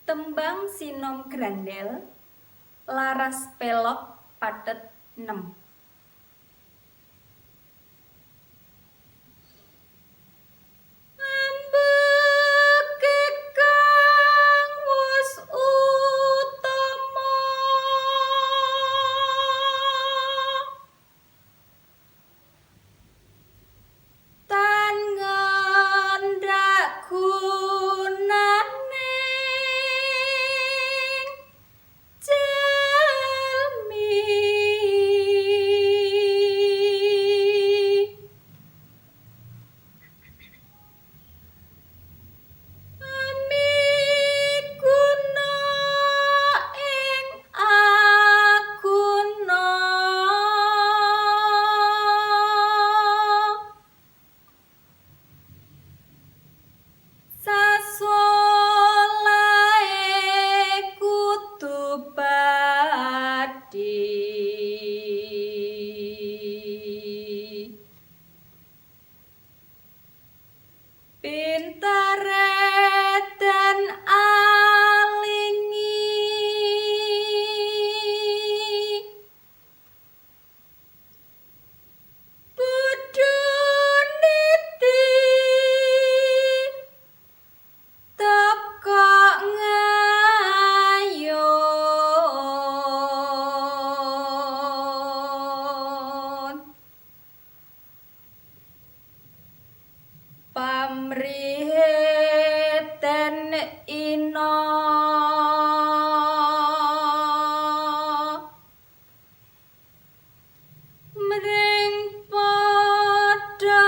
Tembang Sinom Grandel laras pelog pathet nem. Ambeke kang wus utama, tan ngendak gunaning jalmi. Amiguna ing aguna, sasolahe kudu bathi. Pintare den alingi, bodho niti teka ngayon. Pamrihe den ina, mring padha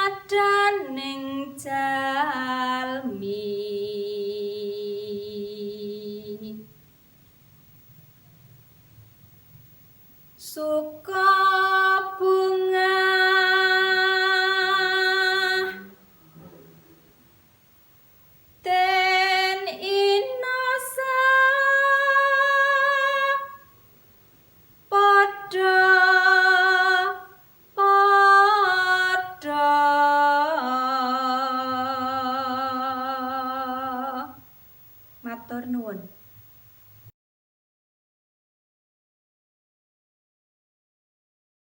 padaning jalmi. Suka